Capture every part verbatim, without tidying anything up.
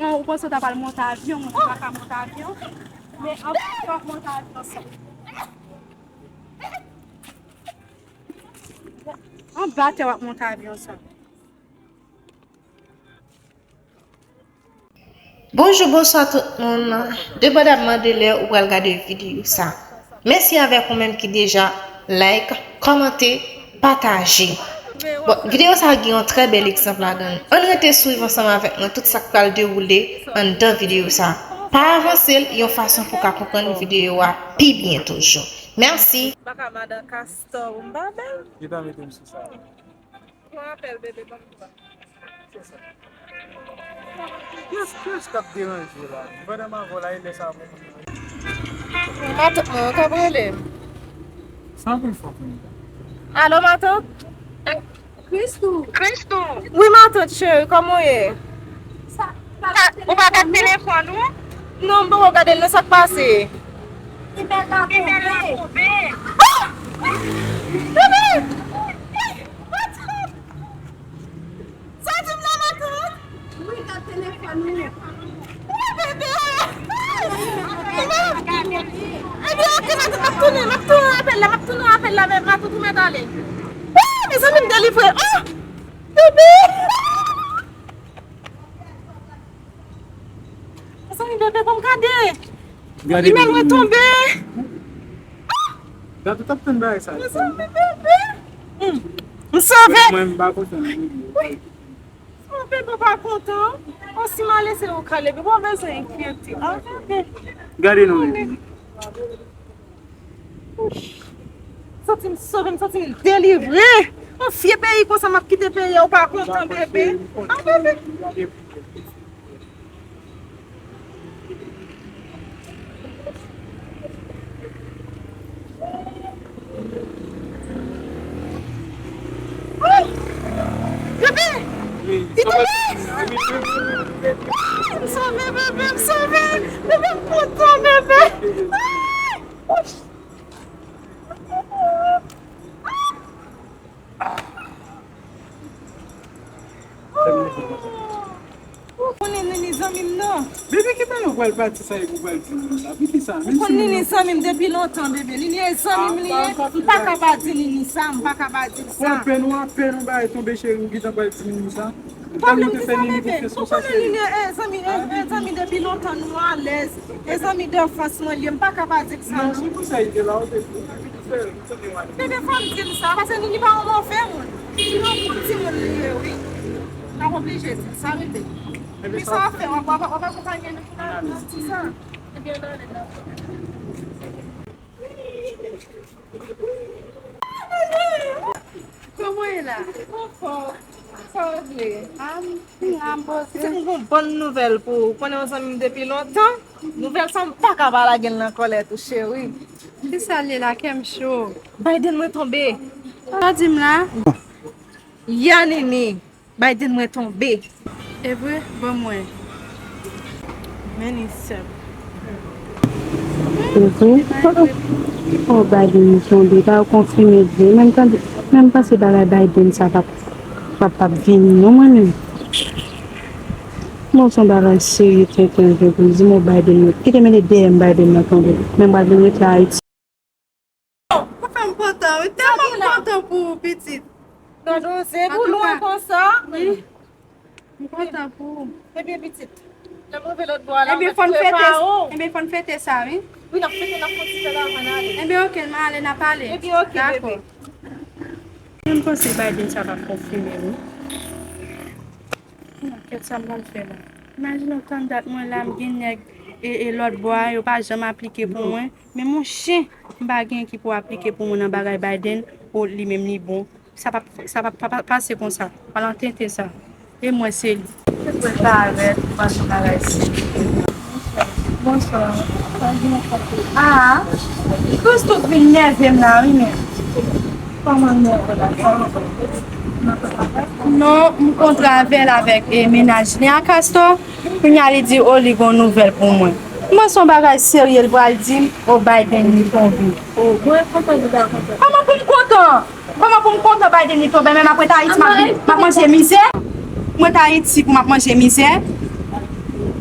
Ou panse w ta pral monte avyon, mwen pa ka monte avyon. Men anba tè w ap monte avyon sa. Anba tè w ap monte avyon sa. Bonjou, bonswa tout moun. Depandamman de lè ou pral gade videyo sa. Mèsi avèk ou menm ki deja like, kòmante, pataje. Bon, videyo sa gen yon trè bèl egzanp ladan l. Ann rete swiv ansanm avèk mwen tout sa k pral dewoule anndan videyo sa. Pa avanse l yon fason pou w ka konprann videyo a pi byen toujou. Mèsi. Baka madan Castor, ou m pa bèl? Li pa mete m sou sa. Pran apèl, bebe, ban m dwa. Kiyès, kiyès k ap deranje la? Gouvenman avè w la, e lè sa a pou moun. Matant mwen, ou ka rele m? Sa anpil fwa pou nou. Alo, matant? Christoo. Christoo. Wi, matant cheri, kòman w ye? Sa, ou pa gad telefòn ou? Non, m poko gade l, non, sa k pase? Email la tonbe. Ah! Bebe! Matant! Sa w di m la, matant? Wi, gad telefòn ou. Wi, bebe! Ebyen, oke, matant, m ap tounen, m ap tounen apèl la, m ap tounen apèl la, men matant, ou mèt ale. Oh, mezanmi, m delivre. Oh! Bebe! Mezanmi, bebe, ban m gade. Gade, imèl mwen tonbe. Gade, ou t ap tann bagay sa. Mezanmi, bebe. Hmm. M sove. Mwen, m pa kontan. Wi. Mwen, bebe, pa kontan. O, si m ale, se ou k ale, bebe, ou pa bezwen enkyete. Ah, bebe. Gade non, bebe. Santi m sove, m santi m delivre. Yon vye peyi konsa, m ap kite peyi a, ou pa kontan, bebe. Ah, bebe. Bebe! Li tonbe! M sove, bebe, m sove! Bebe, m kontan, bebe! Ou konnen Nini zanmi m nan. Bebe, ki bagay ou pral pati sa e pou pral di moun la? Poukisa? Ou konn Nini zanmi m depi lontan, bebe. Nini e zanmi m li ye. M pa ka pa di Nini sa, m pa ka pa di l sa. Ou apèn, ou apèn, yon bagay tonbe cheri, ou gentan pral di Nini sa. Ou pa vle m di sa, bebe. Ou konnen Nini e zanmi, e, e zanmi depi lontan, nou alèz. E zanmi danfans mwen li ye, m pa ka pa di l sa. Non, se pou sa li te la, ou te di. Bebe, fò m di l sa, paske Nini pa yon move moun. Li yon bon timoun li ye, wi. M ap oblije di l sa, bebe. Epi sa w ap fè, w ap, w ap, w ap akonpanye nou pou n al di sa. Ebyen, ann ale, ann ale. Kòman w ye la? Anfòm. Sa w vle? A, m la, m poze. Se m gon bòn nouvèl pou ou. Ou konnen w zanmi m depi lontan. Nouvèl sa, m pa ka pa lage l nan kòlèt ou, cheri. Kisa l ye la? Kè m cho. Biden mwen tonbe. Sa w di m la? Ya Nini, Biden mwen tonbe. E vre? Ban mwen. Men li sèl. E vre? Oh, Biden tonbe. Pa konfime vre. Menm tande, menm panse bagay Biden sa p ap, p ap, p ap vini non mwen menm. Bon, se yon bagay serye tenten vre pou l di m, oh, Biden mwen. Kite mete dèyè m, Biden nan tonbe. Men m pral vin rete Ayiti. Ou fè m kontan, wi. Tèlman m kontan pou ou, pitit. Gade yon zen pou lwen konsa. Wi. M kontan pou ou. Ebyen, pitit, lè m rive lòt bò a la, m ap prepare w. Ebyen, fò n fete sa, wi. Wi, n ap fete, n ap fè yon ti fèt avan n ale. Ebyen, oke, m ale, n ap pale. Ebyen, oke, bebe. Dakò. Mwen, m panse Biden sa p ap konfime, wi. Nan kèt sa m pral fè la. Imajine w tann dat mwen la, m gen nèg e, e lòt bò a, yo pa janm aplike pou mwen. Men monchè, m pa gen ki pou aplike pou mwen nan bagay Biden, o, li menm li bon. Sa p ap, sa p ap pa, pa, pase konsa. Pral an tenten sa. E mwen se li. Se pou l parèt, ou pa son bagay serye. Bonswa. Ah, Christoo vin nève m la, wi, men. Kòman nève la? Non, m kontre avè l avèk, e, mennaj li a Castor. Kounye a li di, o, li gon nouvèl pou mwen. Mwen se yon bagay serye l pral di m, o, Biden li tonbe. O, mwen kontan li pa kontan. Kòman pou m kontan? Kòman pou m kontan Biden li tonbe, men m ap ret Ayiti, m ap, m ap manje mizè? M ret Ayiti pou m ap manje mizè?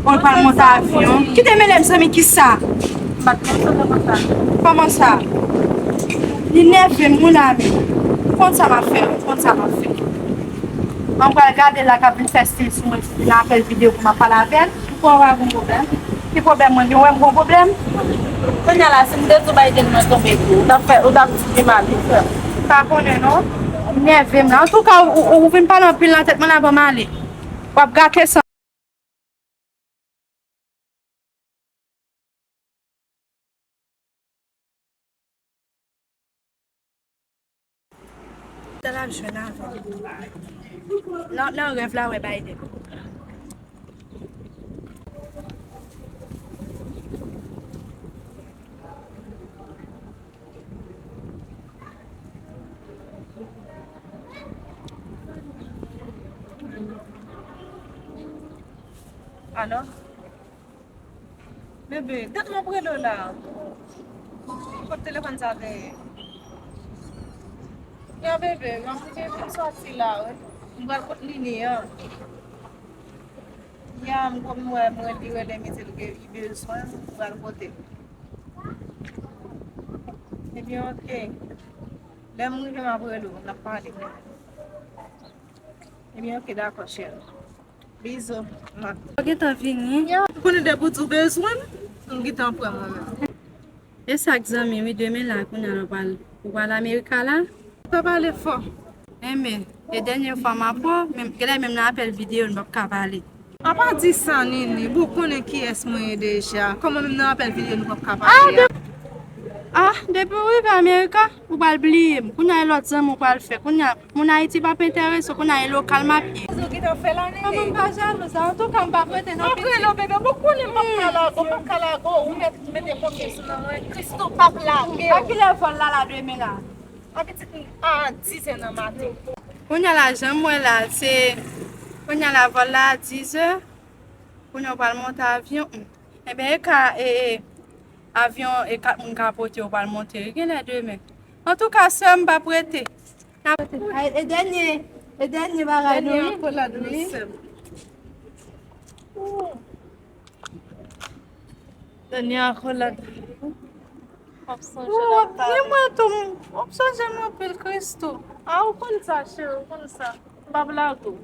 Ou pral monte avyon. Kite mele m, zanmi, ki sa? M pa t konn sa, kòman sa? Kòman sa? Li nève m, wi, la, men. Ou konn sa m ap fè, ou konn sa m ap fè. Mwen pral gade la k ap vin fè stil sou mwen, sou vin apèl videyo pou m ap pale avè l. Ou kwè w pa gon pwoblèm? Ki pwoblèm mwen gen? Ou wè m gon pwoblèm? Kounye a la, si m te di w Biden mwen tonbe tou, ou t ap fè, ou t ap di pi mal, wi, frè m. M pa konnen, non. Ou nève m la. Antouka, ou, ou, ou vin pale anpil nan tèt mwen la, ban m ale. W ap gate san L ap jwenn avè l. Nan, nan rèv la, wè Biden. Alo? Bebe, dat m ap rele w la. Kot telefòn sa te ye? Ya, bebe, m ap vin sòti la, wi. M pral kot Nini an. Ya, m konn wè mwen li rele m, li di l gen, li bezwen m, m pral kote l. Ebyen, oke. Lè m rive, m ap rele w, n ap pale. Ebyen, oke, dakò, cheri. Bizou. Ou gentan vini? Ya, ou konnen depi w di w bezwen m, m gentan prè mwen menm. E sa k zanmi, wi, demen la, kounye a nou pral, ou pral Amerika la? Ou ka pale fò. Enben, e dènye fwa m ap wè w, menm, genlè menm nan apèl videyo nou p ap ka pale. A pa di sa, Nini, bon, ou konnen kiyès mwen ye deja. Kòman menm nan apèl videyo nou p ap ka pale a? Ah, depi w rive Amerika, ou pral bliye m. Kounye a e lòt zanmi w pral fè. Kounye a, moun Ayiti p ap enterese w, kounye a e lokal m ap ye. Ou gentan fè la, Nini? Kòman m pa jalou sa? Antouka, m p ap rete non, pitit. Antre non, bebe, bon, konnen m p ap ka lage w, m p ap ka lage w, ou mèt mete konfyans ou nan mwen. Christo p ap lage w. A kilè vòl la la demen la? A pitit, a dizè nan maten. Kounye a la, jan m wè la, se, kounye a la, vòl la a dizè. Kounye a w pral monte avyon. Enben, e ka, e, e, avyon, e kat moun ka pote w pral monte. Genlè demen. Antouka, sè m p ap rete. N ap rete. Ay, e dènye, e dènye bagay nou, wi. Dènye akolad nou, sè m. Dènye akolad. W ap sonje l ap pale. Ni mwen tou, w ap sonje m anpil, Christo. A, ou konn sa, cheri, ou konn sa. M p ap lage w.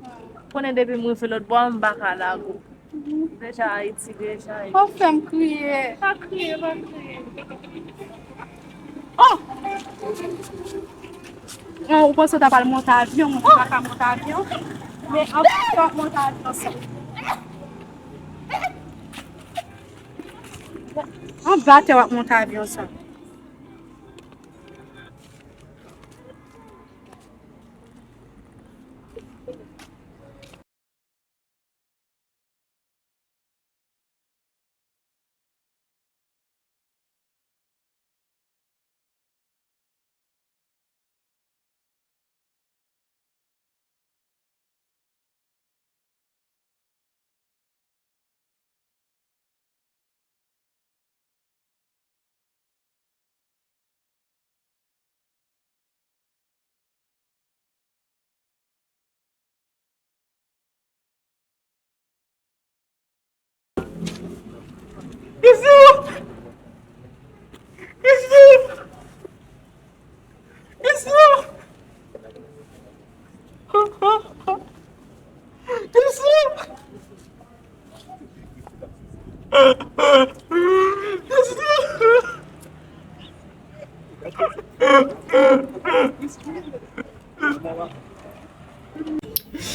Konnen depi m rive lòt bò a, m pa ka lage w. Deja Ayiti, deja Ayiti. W ap fè m kriye. Pa kriye, pa kriye. Oh! Bon, ou panse w ta pral monte avyon, mwen pa ka monte avyon. Men anpil w ap monte avyon sa. Anba tè w ap monte avyon sa. Ici! Ici! Ici! Ici!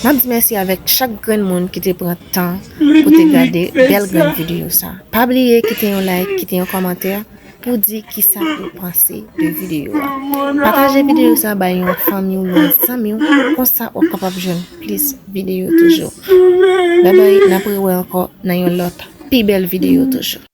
M ap di mèsi avèk chak grenn moun ki te pran tan pou te gade bèl grenn videyo sa. Pa bliye kite yon like, kite yon kòmantè pou di kisa ou panse de videyo a. Pataje videyo sa bay yon fanmi w, yon zanmi w, konsa w ap kapab jwenn plis videyo toujou. Babay, n ap rewè ankò nan yon lòt pi bèl videyo toujou.